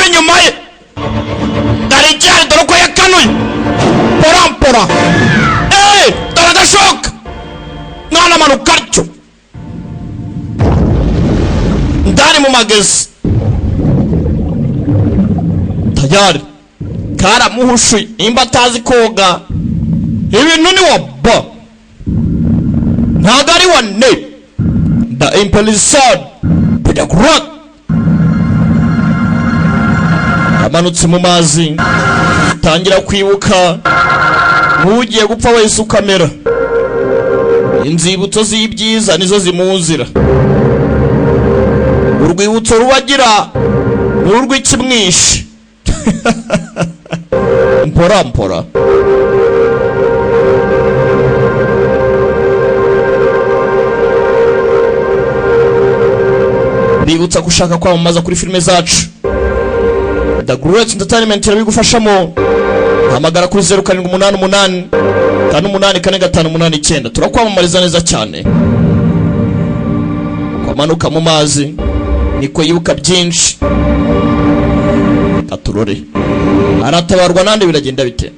Inyuma ye dore igihari, dore uko yakanuye porampora. Eee, dore agashoka, mwana amanuka atyo ndani mu magezi, tayari karamuhushuye. Nimba atazi koga, ibintu ni wa ba, ntabwo ari wa ne. The Imperial Peter Grot yamanutse mu mazi, tangira kwibuka nk'ugiye gupfa wese ukamera. Inzibutso z'ibyiza nizo zimuzira. Urwibutso rubagira ni urw'ikimwishe. Mpora mpora bibutsa gushaka kwamamaza kuri filime zacu, The Great Entertainment irabigufashamo. Hamagara kuri 0788584589, turakwamamariza neza cyane. Kwamanuka mu mazi niko yibuka byinshi. Katurore aratabarwa nande? Biragenda bite?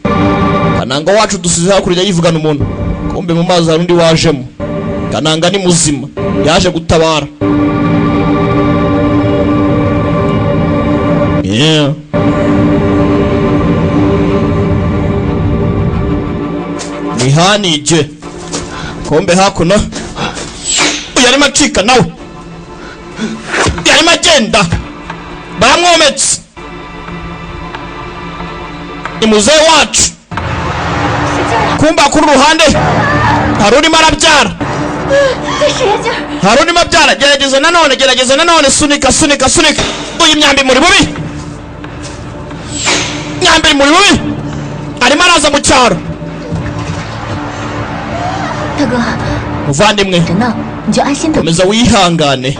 Kananga wacu dusize hakurya yivugana umuntu. Kumbe mu mazi hari undi wajemo. Kananga ni muzima, yaje gutabara. Yeah. Nihanije kombe hakuno, uyu arimo acika nawe, yarimo agenda baramwometse. Ni muzehe wacu. Kumba kuri uruhande hari urimo arabyara. 再使点劲儿！ Hari urimo abyara. Gerageza nanone, gerageza nanone, sunika, sunika, sunika. Uyu myambi muri bubi, myambi muri bubi. Arimo araza mu cyaro. 大哥， Muvandimwe, 着呢，你就安心等。 komeza wihangane,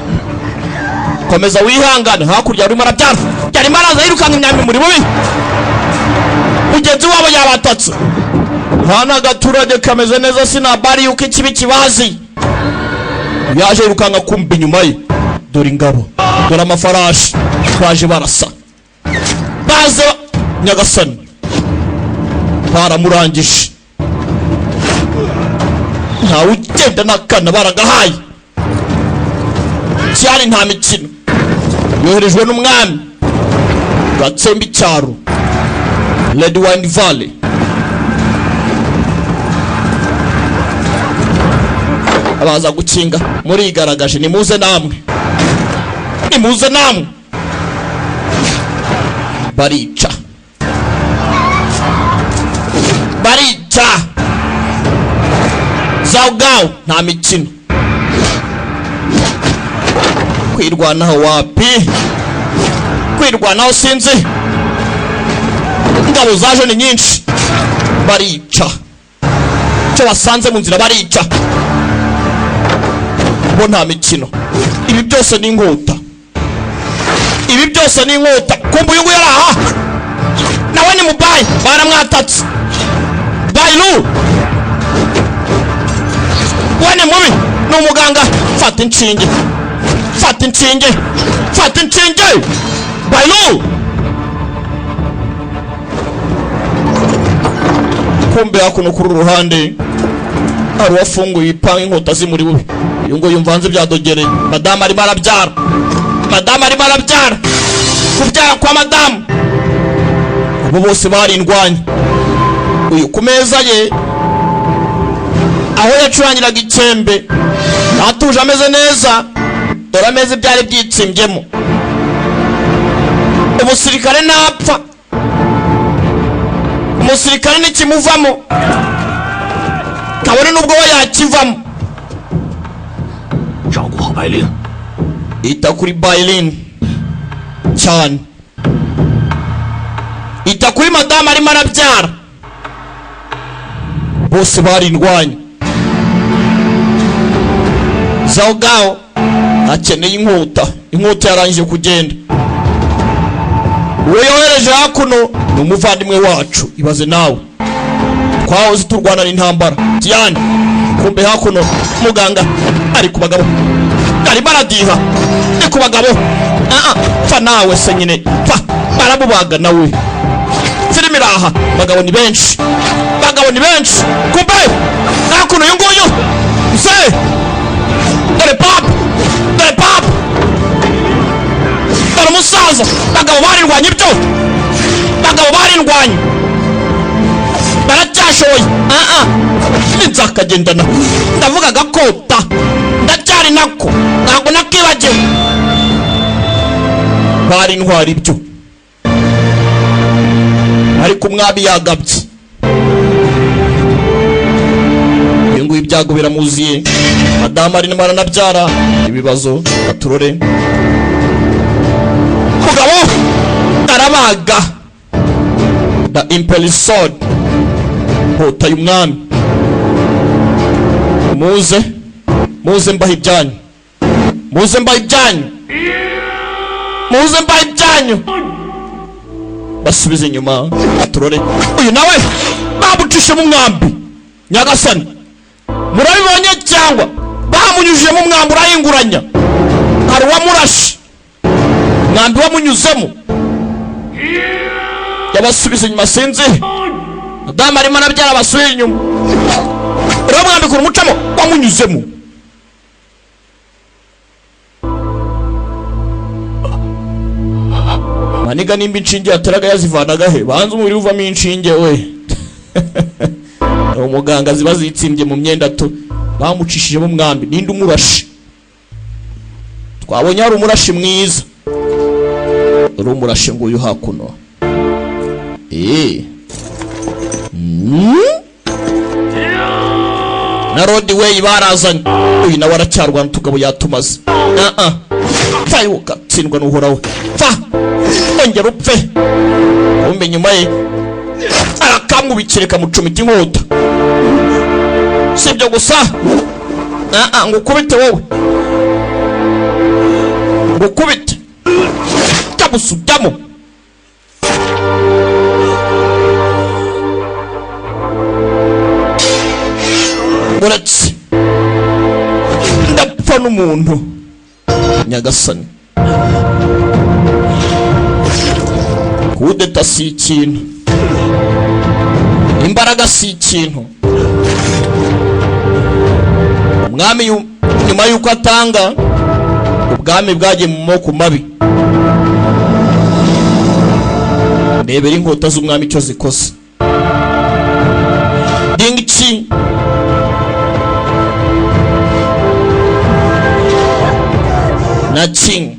komeza wihangane. Hakurya arimo arabyara, yarimo araza yirukanka. Imyambi muri bubi, mugenzi wabo yabatatse. Hano agaturage kameze neza, sinabari yuko ikibi kibazi. Yaje yirukanka, kumva inyuma ye dore ingabo, dore amafarashi baje barasa, baza. Nyagasani, baramurangije, ntawe ugenda n'akana baragahaye cyane. Nta mikino, yoherejwe n'umwami gatsemba icyaro Red Wine Valley. Abaza gukinga murigaragaje, nimuze namwe, nimuze namwe. Barica, barica zawugawu, nta mikino. Kwirwanaho wapi, kwirwanaho sinzi. Ingabo zaje ni nyinshi, barica icyo basanze mu nzira, barica bo, nta mikino. Ibi byose ni inkota, ibi byose ni inkota. Kumva uyu nguyu ari aha nawe ni mubayi, baramwatatse. Bayiru we ni mubi, ni umuganga. Fata inshinge, fata inshinge, fata inshinge, bayiru. Kumbe hakuno kuri uru ruhande hari uwafunguye ipanga, inkota zimuri bubi. Uyu nguyu yumva hanze byadogereye. Madamu arimo arabyara, madamu arimo arabyara. Kubyara kwa madamu, abo bose barindwanya. Uyu ku meza ye aho yacurangiraga ikembe atuje, ameze neza. Dore ameza ibyari byitsimbyemo. Umusirikare napfa, umusirikare nikimuvamo, kabone n'ubwo we yakivamo. 照顾好白灵。 Ita kuri Bayirini cyane, ita kuri madamu arimo arabyara. Bose barindwanya. Zawugawo akeneye inkota, inkota yarangije kugenda. Uwo yohereje hakuno ni umuvandimwe wacu, ibaze nawe, twahoze turwanana intambara. Diane, kumbe hakuno muganga ari ku bagabo, arimo aradiha, ni ku bagabo. Ah, ah, pfa nawe se nyine, pfa. Aramubaga nawe. Filime iraha, bagabo ni benshi, bagabo ni benshi. Kumbe hakuno uyu nguyu se, dore papa, dore papa, dore umusaza. Bagabo barirwanya, ibyo bagabo barirwanya, baracyashoboye. Ah ah, nzakagendana, ndavuga gakota, ndacyari nako, ntabwo nakibagiwe. Bari intwari ibyo, ariko umwami yagabye. Uyu nguyu ibyago biramuziye, madamu arimo aranabyara, ibibazo aturore. Mugabo arabaga, the imperial sword, nkota y'umwami. Muze, muze mbaha ibyanyu, muze mbaha ibyanyu, muze mbaha ibyanyu. Basubize inyuma aturore. Uyu nawe bamucishemo umwambi. Nyagasani, murabibonye cyangwa? Bamunyujijemo umwambi urahinguranya. Hari uwamurashe, umwambi wamunyuzemo, yabasubiza inyuma. Sinzi, madamu arimo arabyara, basubiye inyuma. Uriya mwambi ukuntu umucamo wamunyuzemo. Maniga, nimba inshinge yateraga yazivanaga he? Banza umubiri uvamo inshinge we. Umuganga ziba zitsimbye mu myenda tu. Bamucishijemo umwambi. Ninde umurashe? Twabonye hari umurashi mwiza. Uri umurashe nguyu hakuno. Na Lord Way barazanye. Uyu nawe aracyarwana, utugabo yatumaze. Ah ah, pfa yuka tsindwa n'Uhoraho, pfa, ongera upfe. Kumbe inyuma ye arakamubikira, kamucumita inkota. Si ibyo gusa, ah ah, ngukubite wowe, ngukubite kamusujyamo. Uretse ndapfa n'umuntu. Nyagasani, kudeta si ikintu, imbaraga si ikintu. Umwami nyuma y'uko atanga ubwami bwagiye mu maboko mabi. Rebera inkota z'umwami icyo zikoze. Dingchi na Ching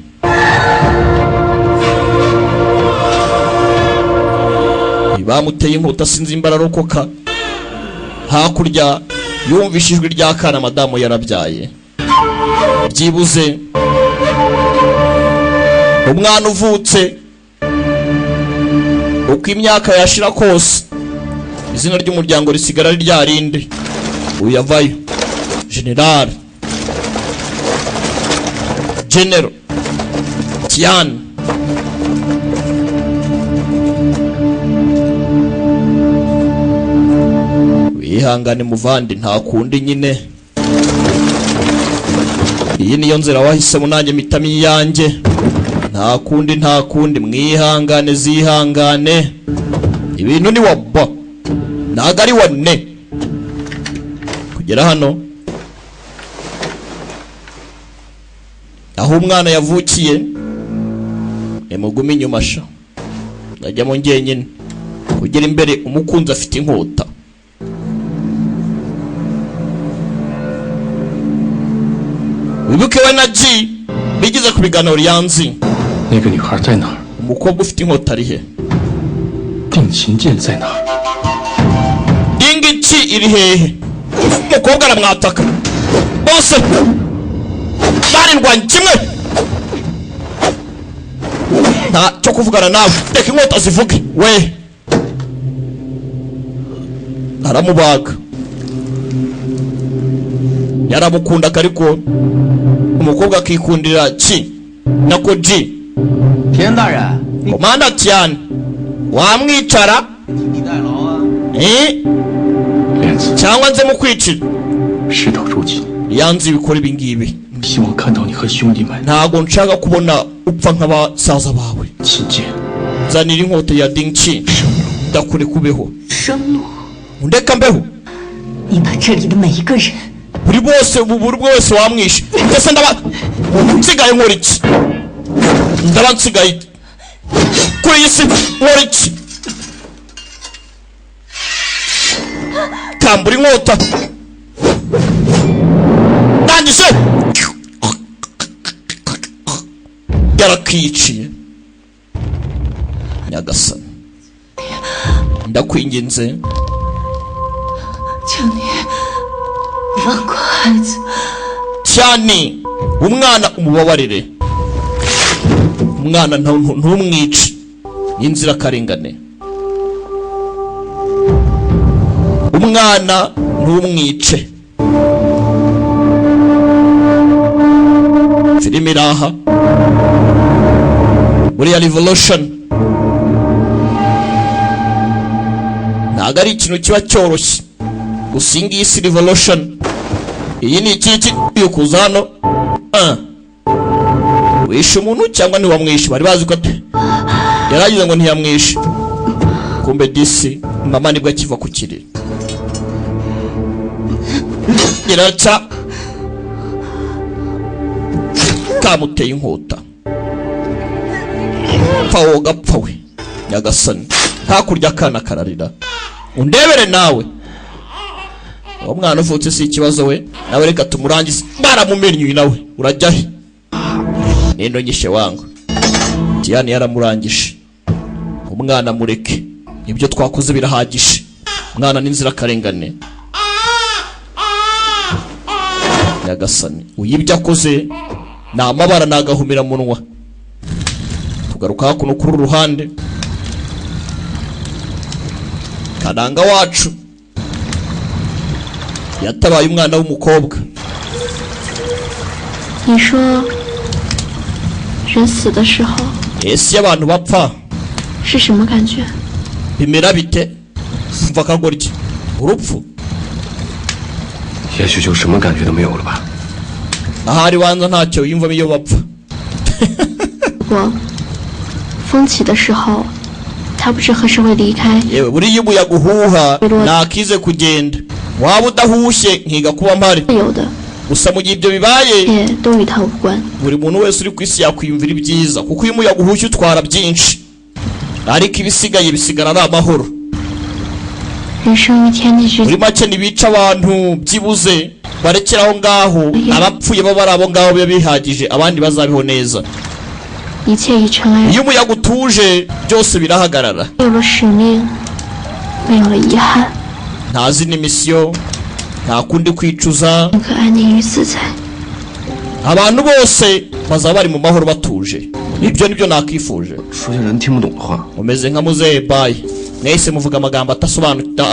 bamuteye inkota, sinzi imba ararokoka. Hakurya yumvishe ijwi ry'akana, madamu yarabyaye. Byibuze umwana uvutse, uko imyaka yashira kose, izina ry'umuryango risigara ari rya rindi. Uyu yavayo general, General Tian. Wihangane muvandi, nta kundi nyine, iyi niyo nzira wahisemo, nanjye mpitamo iyanjye. Nta kundi, nta kundi, mwihangane, zihangane. Ibintu ni waba, ntago ari wane. Kugera hano aho umwana yavukiye, nimugume inyuma sha, ndajyamo njyenyine. Kugera imbere, umukunzi afite inkota. Wibuke we na G bigeze ku biganiro yanzi. 那个女孩在哪儿？ Umukobwa ufite inkota ari he? 定情剑在哪儿？ Ingiki iri hehe? Umukobwa aramwataka, bose barirwanya kimwe. Nta cyo kuvugana nawe, reka inkota zivuge. We aramubaga. Yaramukundaga, ariko umukobwa akikundira ki nako G. 田大人，你 Komanda cyane wamwicara. 你代劳啊！ Eh? 莲子， Cyangwa nze mukwicira? 事到如今， Yanze ibikora ibi ngibi. 希望看到你和兄弟们 Ntabwo nshaka kubona upfa nk'abasaza bawe. 亲见。Nzanira inkota ya Dingchi, ndakure kubeho. 生路， Undeka mbeho. 你把这里的每一个人 Buri bose, buri wese wamwishe. Ndetse ndaba nsigaye nkora iki? Ndaba nsigaye kuri iyi si nkora iki? Kambura inkota, ndangije yarakiciye. Nyagasani, ndakwinginze. 求你放过孩子。 Cyane umwana umubabarire, umwana ntumwice n'inzirakarengane, umwana ntumwice. Filime iraha buriya revolution ntabwo ari ikintu kiba cyoroshye gusa. Iyi ngiyi si revolution, iyi ni iki kuza hano. Ah. Wishe umuntu cyangwa ntiwamwishe? Bari bazi ko yaragize ngo ntiyamwishe, kumbe disi mama nibwo akiva ku kiriri iraca kamuteye inkota. Pfa wowe, gapfa we! Nyagasani, hakurya akana kararira, undebere nawe. Uwo mwana uvutse si ikibazo, we nawe reka tumurangize. Baramumenyuye nawe urajya he? Nino nyishe wangu Tiyani yaramurangije. Umwana mureke, ibyo twakoze birahagije, umwana n'inzirakarengane. Nyagasani, uyu ibyo akoze ni amabara, ni agahumiramunwa. Tugaruka hakuno kuri uru ruhande, Kananga wacu yatabaye umwana w'umukobwa. 你说，人死的时候 Ese iyo abantu bapfa 是什么感觉？ bimera bite? Mva akagoryi, urupfu. 也许就什么感觉都没有了吧。 Ahari wanza ntacyo wiyumvamo iyo bapfa. 我风起的时候，他不知何时会离开。 Yewe, buriya umuyaga uhuha nakize kugenda, waba udahushye nkiga kuba mpari. 有的 Gusa mu gihe ibyo bibaye, 也都与他无关。 buri muntu wese uri ku isi yakwiyumvira ibyiza, kuko iyo umuyaga uhushye utwara byinshi, ariko ibisigaye bisigara ari amahoro. 人生于天地之 Muri make, ntibica abantu, byibuze barekere aho ngaho, abapfuye baba ari abo ngaho biba bihagije, abandi bazabeho neza. 一切已尘埃， Iyo umuyaga utuje byose birahagarara. 没有了使命，没有了遗憾， Nta zindi misiyo, nta kundi kwicuza. 宁可安宁与自在。 Abantu bose bazaba bari mu mahoro batuje, ibyo nibyo nakifuje. 说些人听不懂的话， Mumeze nka muzehe bayi, mwese muvuga amagambo adasobanutse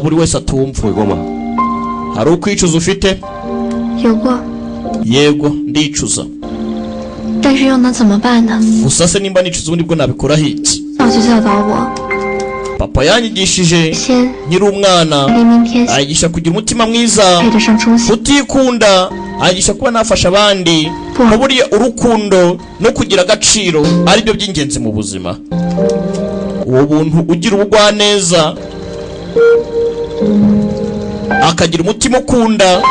buri wese atumva. 悔过吗？ Hari ukwicuza ufite? 有过， Yego, ndicuza. 但是又能怎么办呢？ Gusa se nimba nicuza, ubundi bwo nabikoraho iki? 早就教导我， Papa yanyigishije 先 nkiri umwana, 黎明天 anyigisha kugira umutima mwiza, 配得上忠心， kutikunda, anyigisha kuba nafasha abandi, ko buriya urukundo no kugira agaciro ari byo by'ingenzi mu buzima. Uwo buntu ugira ubugwaneza, akagira umutima ukunda,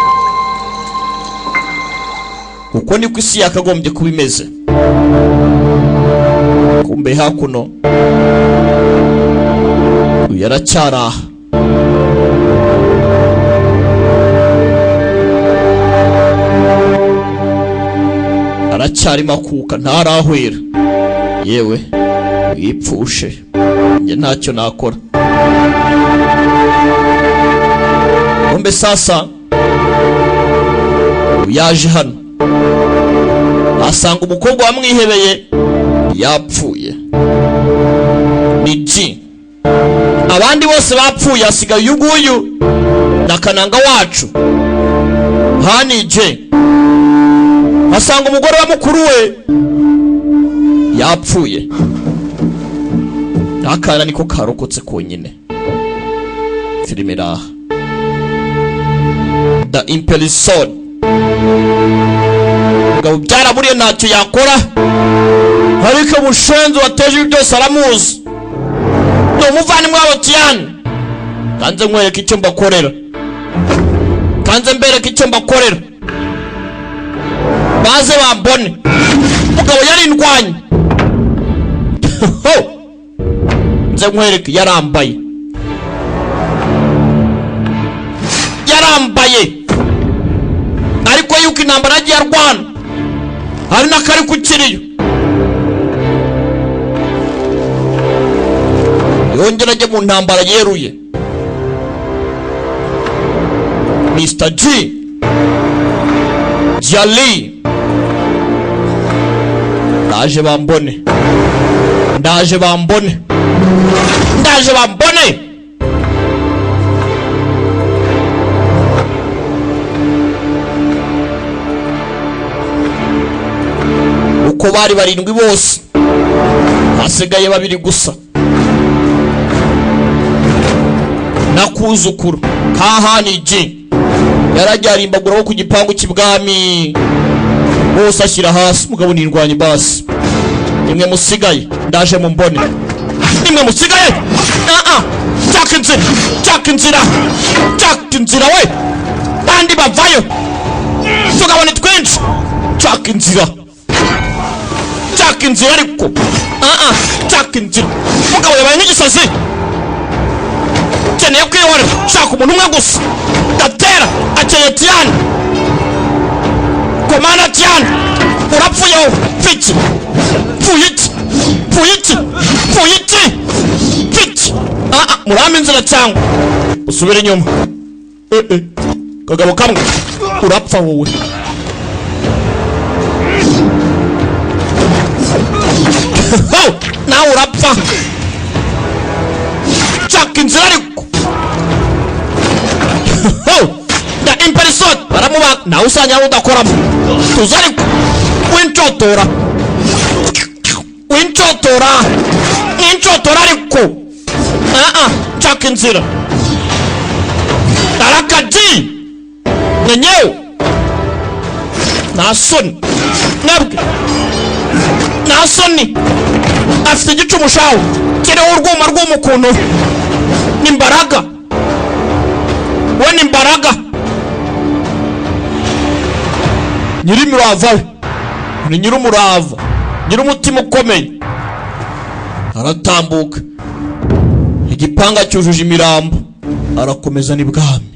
uko niko isi yakagombye kuba imeze. Kumbe hakuno uyu aracyari aha. Aracyarimo akuka, ntarahwera. Yewe, wipfushe, njye ntacyo nakora. Kumbe sasa yaje hano asanga umukobwa wamwihebeye yapfuye, ni G. Abandi bose bapfuye, hasigaye uyu nguyu na Kananga wacu hanije. Asanga umugore wa mukuru we yapfuye, akana niko karokotse konyine. Filime iraha, The Imprisoned. Mugabo byaraburiye, ntacyo yakora, ariko mushenzi wateje ibi byose aramuzi, ni umuvandimwe wabo Tiyani. Kanze nkwereke icyo mbakorera, kanze mbereke icyo mbakorera, baze bambone. Mugabo yarindwanye. Ho! Nze nkwereke, yarambaye, yarambaye, ariko yuko intambara yagiye arwana hari n'akari ku kiriyo, yongera ajya mu ntambara yeruye. Mr G Jali, ndaje bambone, ndaje bambone, ndaje bambone. Uko bari barindwi bose hasigaye babiri gusa, nakuzukuru kahaniji yarajya arimbagura bo ku gipangu cy'ibwami bose, ashyira hasi. Umugabo nirwanye basi, nimwe musigaye, ndaje mumbone, nimwe musigaye. Ah ah, caka inzira, caka inzira, caka inzira we, bandi bavayo, tugabone twinshi. Caka inzira, caka inzira, ariko ah ah, caka inzira. Mugabo yabaye nk'igisazi, ukeneye kwihorera, shaka umuntu umwe gusa. Gatera akeneye Tiyani, komanda Tiyani, urapfuye wowe. Pfiki, pfuye iki, pfuye iki, pfuye iki, pfiki. Ah ah, murampe inzira cyangwa usubire inyuma. Eh eh, kagabo kamwe, urapfa wowe. Ho! Nawe urapfa, caka inzira ariko. Ho! Da imperisot baramubaga, nawe usanga nawe udakoramo. Tuza ariko, wincotora, wincotora, wincotora, ariko ah ah, caka inzira. Arakaji nyenyewe, nta soni mwebwe, nta soni. Afite igicumushaho kiriho urwuma rw'umukuntu, ni imbaraga we, ni imbaraga nyirimurava we, ni nyir'umurava, nyir'umutima ukomeye. Aratambuka, igipanga cyujuje imirambo, arakomeza n'ibwami.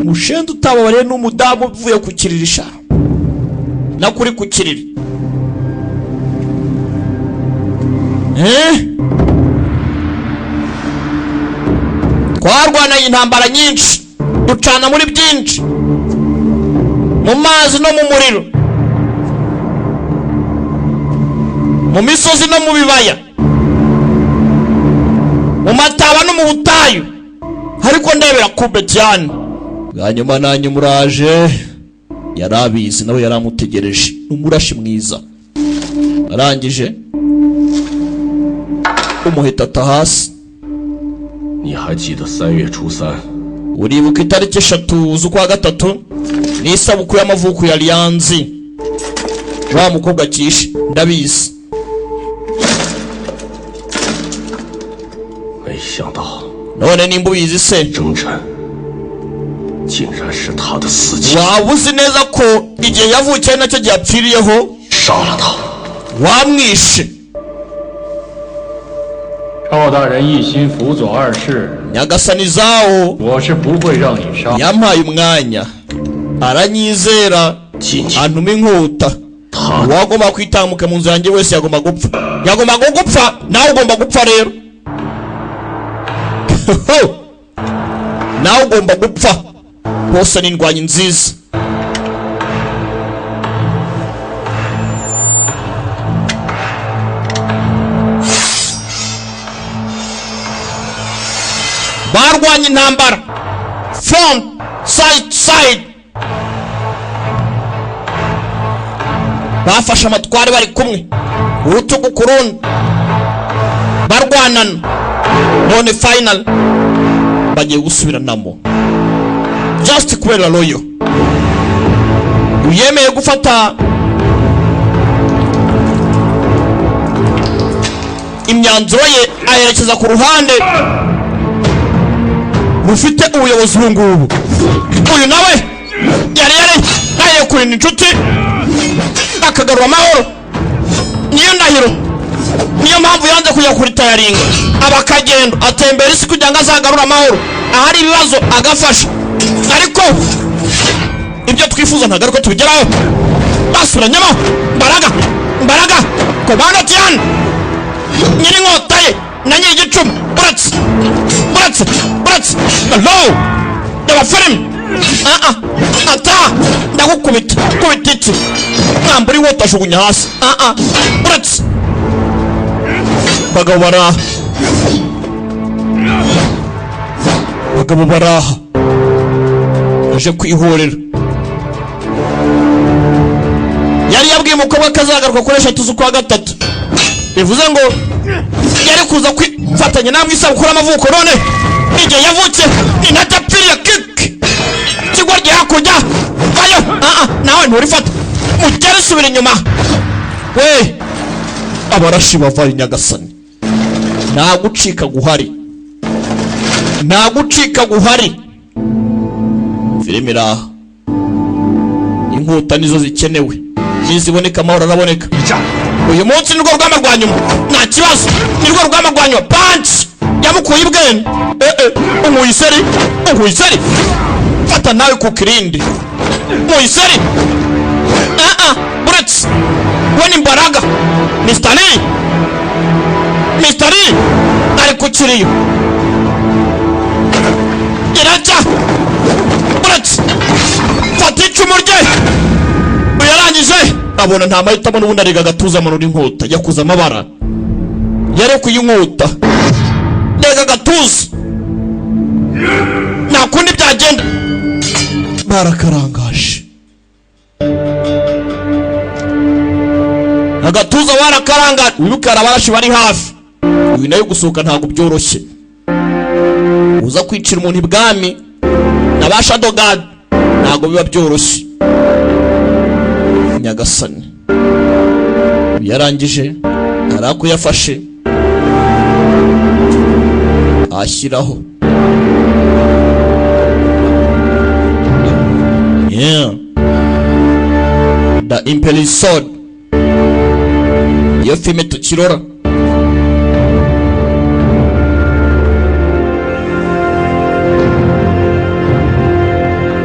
Mushenzi utababariye n'umudamu uvuye ku kiriri sha, nakuri ku kiriri, eh? Twarwananye intambara nyinshi, ducana muri byinshi, mu mazi no mu muriro, mu misozi no mu bibaya, mu mataba no mu butayu, ariko ndebera kube cyane. Bwa nyuma nanyu muraje, yari abizi, nawe yari amutegereje. Ni umurashi mwiza. Arangije umuheta ata hasi. 你还记得3月初3？ Uribuka itariki 3 z'ukwa gatatu? Ni isabukuru y'amavuko ya Lianzi, wa mukobwa kishe, ndabizi. 没想到 None nimba ubizi se, 征尘竟然是他的死期， waba uzi neza ko igihe yavukiye nacyo gihe apfiriyeho? 杀了他。 Wamwishe. 赵大人一心辅佐二世， Nyagasani zawo 我是不会让你杀。 yampaye umwanya, aranyizera, 进去， antuma inkota. 他 Uwagomba kwitambuka mu nzu yanjye wese yagomba gupfa, yagomba gupfa, nawe ugomba gupfa rero, nawe ugomba gupfa. Bose ni indwanyi nziza. Barwanye intambara front, side, side, bafashe amatware bari kumwe, urutugu ku rundi, barwanana. None final bagiye gusubiranamo. Just kubera loyal, yemeye gufata imyanzuro ye ayerekeza ku ruhande rufite ubuyobozi. Ubu ngubu uyu nawe yari yari kurinda inshuti, akagarura amahoro, niyo ndahiro. Niyo mpamvu yanze kujya kuritayaringa, aba akagenda atembera isi kugira ngo azagarure amahoro ahari ibibazo, agafasha. Ariko ibyo twifuza ntabwo ariko tubigeraho. Basubiranyemo mbaraga mbaraga. Komando Tiyani, nyiri inkota ye na nyiri igicumu, buretse buretse buretse. Hello, reba filime. Ah ah, ata ndagukubita kubita iki? Mwambura inkota, ajugunya hasi. Ah ah, buretse. Bagabo baraha, bagabo baraha, aje kwihorera. Yari yabwiye umukobwa ko azagaruka kuri 3 z'ukwa 3, bivuze ngo yari kuza kwifatanya namwe isabukuru y'amavuko. None igihe yavutse ni nacyo apfiriye. Kiki ikigoryi hakurya vayo. Ah ah, nawe nturifata mugere, usubira inyuma we. Abarashi bavayo. Nyagasani, nta gucika guhari, nta gucika guhari. Filime iraha, inkota nizo zikenewe, niziboneka amahoro araboneka. Uyu munsi nirwo rugamba rwa nyuma, nta kibazo, nirwo rugamba rwa nyuma. Punch yamukuye ibwene. Eh eh, unkuye iseri, unkuye iseri, fata nawe ku kirindi, unkuye iseri. Ah ah, buretse, we ni Mbaraga. Mr. Lee, Mr. Lee ari ku kiriyo. Iracya, buretse, fata icumu rye. Yarangije abona nta mahitamo n'ubundi, arega agatuza, amanura inkota, yakuze amabara, yarekuye inkota, rega agatuza, nta kundi byagenda. Barakarangaje agatuza, barakarangaje. Wibuke hari abarashi bari hafi. Uyu nawe gusohoka ntabwo byoroshye, uza kwicira umuntu ibwami na ba shadow guard, ntabwo biba byoroshye. Nyagasani, yarangije hari ako yafashe ashyiraho. Yeah. The Imperial Sword, iyo filime tukirora.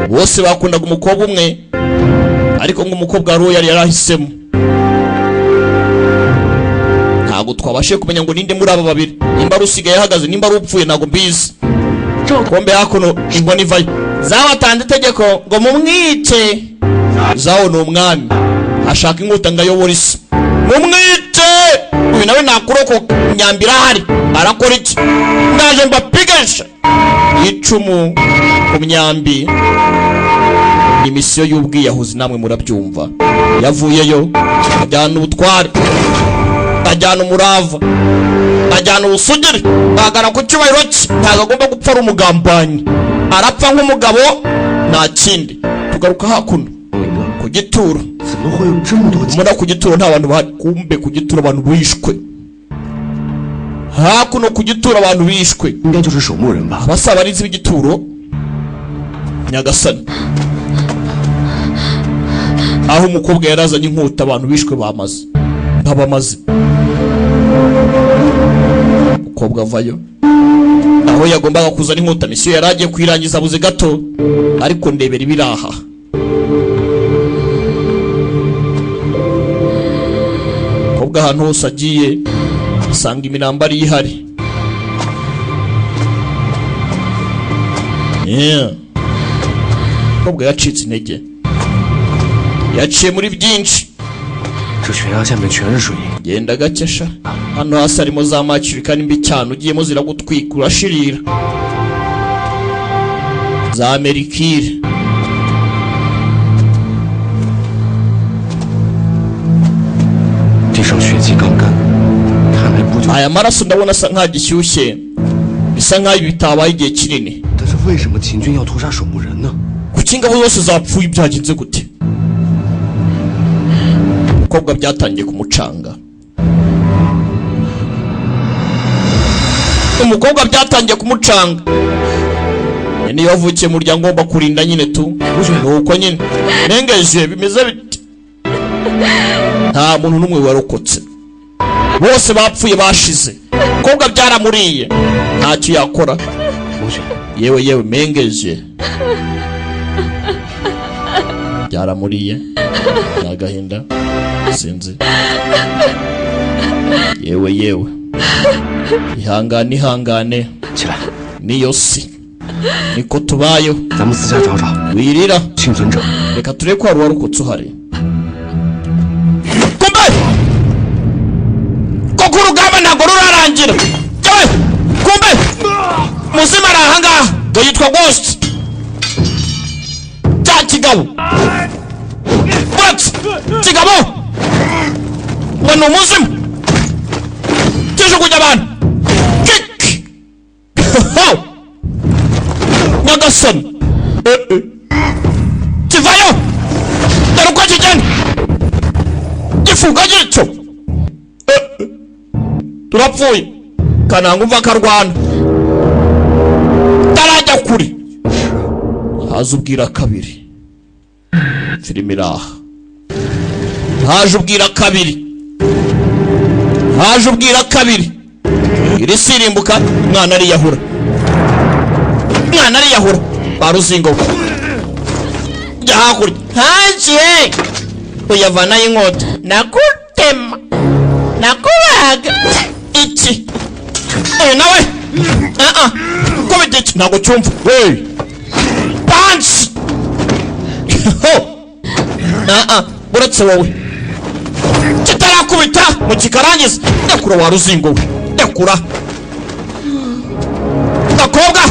Bose bakundaga umukobwa umwe, ariko ngo umukobwa wari uwo yari yarahisemo, ntabwo twabashije kumenya ngo ninde muri aba babiri, nimba ari usigaye ahagaze, nimba ari upfuye, ntabwo mbizi. Kombe hakuno inkoni ivayo, zabatanze itegeko ngo mumwice. Zawo ni umwami, ashaka inkota ngo ayobore isi. Mumwice uyu nawe nakurokoka. Imyambi irahari, arakora iki? Ndaje mbapigesha icumu ku myambi. Ni misiyo y'ubwiyahuzi, namwe murabyumva. Yavuyeyo ajyana ubutware, ajyana umurava, ajyana ubusugire, agana ku cyubahiro cye. Ntabwo agomba gupfa ari umugambanyi, arapfa nk'umugabo, nta kindi. Tugaruka hakuno ku gituro. 怎么会有这么多 Mbona ku gituro nta bantu bahari. Kumbe ku gituro abantu bishwe. Hakuno ku gituro abantu bishwe. 应该就是守墓人吧？ Abasaba abarinzi b'igituro. Nyagasani, aho umukobwa yarazanye inkota, abantu bishwe bamaze ntabamaze. Umukobwa avayo aho yagombaga kuzana inkota, misiyo yari agiye kuyirangiza abuze gato. Ariko ndebera ibiraha. Umukobwa ahantu hose agiye asanga imirambo ari ihari. Yeah. Umukobwa yacitse intege, yaciye muri byinshi. 这悬崖下面全是水银， Genda gake sha, hano hasi harimo za mercury kandi mbi cyane, ugiyemo ziragutwika, urashirira, za mercure. 地上血迹刚干，看来不久。 Aya maraso ndabona asa nkaho agishyushye, bisa nkaho ibi bitabaye igihe kinini. 但是为什么秦军要屠杀守墓人呢？ Kuki ingabo zose zapfuye? Byagenze gute? Umukobwa byatangiye kumucanga, umukobwa byatangiye kumucanga. Niyo wavukiye mu muryango ngomba kurinda nyine tu, nuko nyine nengeje bimeze biti. Nta muntu n'umwe warokotse, bose bapfuye bashize. Umukobwa byaramuriye, ntacyo yakora. Yewe yewe, mengeje byaramuriye, ni agahinda sinzi. Yewe yewe, ihangane ihangane, niyo si niko tubayeho. Wirira, reka turebe ko hari uwarokotse uhari. Kumbe koko urugamba ntabwo rurarangira. Yewe kumbe muzima ari ahangaha, ngo yitwa Ghost cya kigabo. What? Kigabo ngo ni umuzimu kijugunya abantu. Kick! Nyagasani, kivayo, dore uko kigenda gifunga gityo. Turapfuye. Kananga umva akarwana tarajya kure, haza ubwira kabiri. Filime iraha, haje ubwira kabiri, haje ubwira kabiri. Iri sirimbuka, mwana ariyahura, mwana ariyahura. Baruzingo jya hakurya, haje uyavanayo inkota, nakutema nakubaga iki. Nawe kubita iki ntabwo cyumva we pansi. Uretse wowe kitarakubita mu kikarangiza. Ndakura wa ruzingo we, ndakura gakobwa.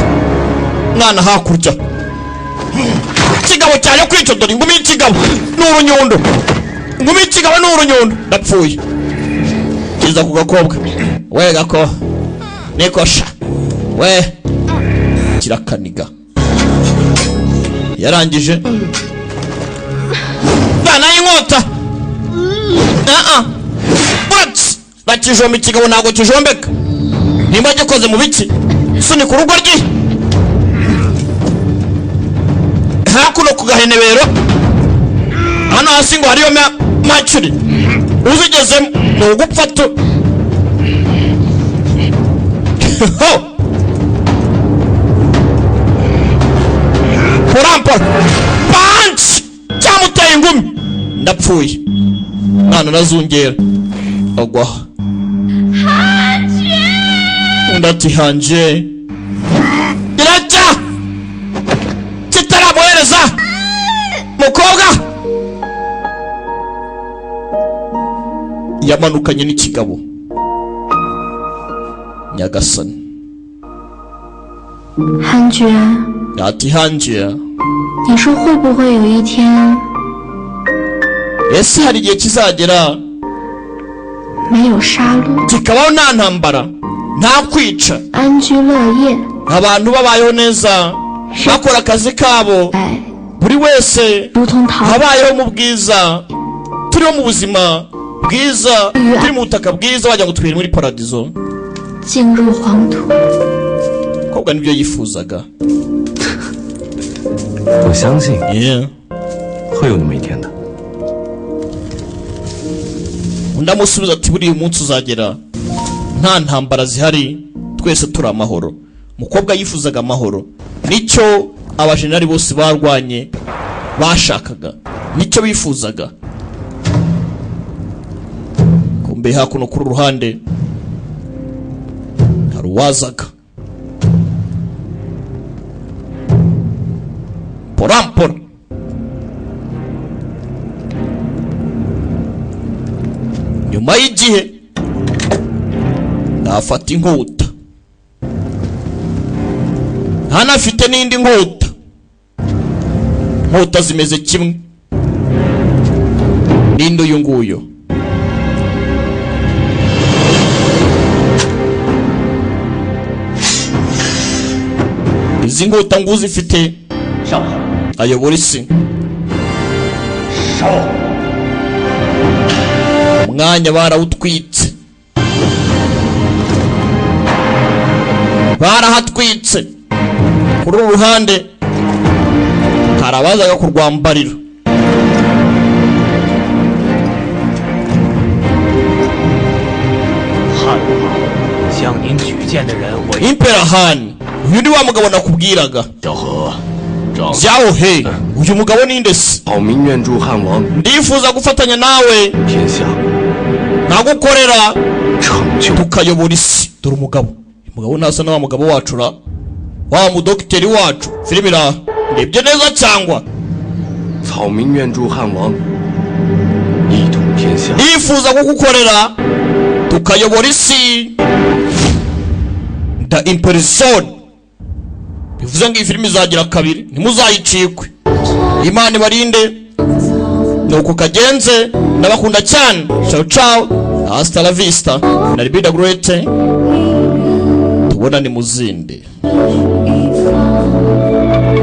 Mwana hakurya, kigabo cyane kwica. Dore ingumi y'ikigabo ni urunyundo, ingumi y'ikigabo ni urunyundo. Ndapfuye. Kiza ku gakobwa we, gako nikosha we, kirakaniga. Yarangije bana y'inkota. Bakijomba ikigabo ntabwo kijombeka, nimba gikoze mu biki. Sunika urugo ryi hakuno ku gahenebero hano hasi ngo hariyo makiri, uzigezemo ni ugupfa tu. Porampora panci cyamuteye ingumi. Ndapfuye. Mwana arazungera agwa. Undi ati hanje iracya kitaramuhereza mukobwa. Yamanukanye n'ikigabo. Nyagasani. 韩厥， Ati hanje, 你说会不会有一天 ese hari igihe kizagera 没有杀戮， kikabaho nta ntambara, nta kwica, 安居乐业？ abantu babayeho neza, bakora akazi kabo, 哎， buri wese 如同桃 abayeho mu bwiza, turiho mu buzima bwiza, turi mu butaka bwiza, wagira ngo tubiri muri paradizo. 进入黄土。 Kobwa nibyo yifuzaga. 我相信 Yeah. 会有那么一天的。 Undi amusubiza ati buriya umunsi uzagera nta ntambara zihari, twese turi amahoro. Umukobwa yifuzaga amahoro, nicyo abajenerali bose barwanye bashakaga, nicyo bifuzaga. Kumbe hakuno kuri ruhande hari uwazaga porampora. Nyuma y'igihe nafata inkota, ntanafite n'indi nkota, inkota zimeze kimwe n'indi uyu nguyu. Izi nkota ngo uzifite Ayobora isi. Umwanya barawutwitse, barahatwitse. Kuri uru ruhande hari abazaga kurwambarira. 汉王向您举荐的人，我 Emperor Han, uyu ni wa mugabo nakubwiraga. 小何，张 Zhao He, uyu mugabo ni nde se? 好民愿助汉王 Ndifuza gufatanya nawe 天下， nkagukorera, 成就 tukayobora isi. Dore umugabo, uyu mugabo ntasa na wa mugabo wacu ra, wa mudogiteri wacu. Filime iraha, ndebye neza cyangwa? 草民愿助汉王，一统天下。 Ndifuza kugukorera tukayobora isi. The Imperizone, bivuze ngo iyi filime izagira kabiri, ntimuzayicikwe. Imana ibarinde. Nuko kagenze, ndabakunda cyane. Ciao ciao, hasta la vista, na Libida Great, tubonane mu zindi. 一方。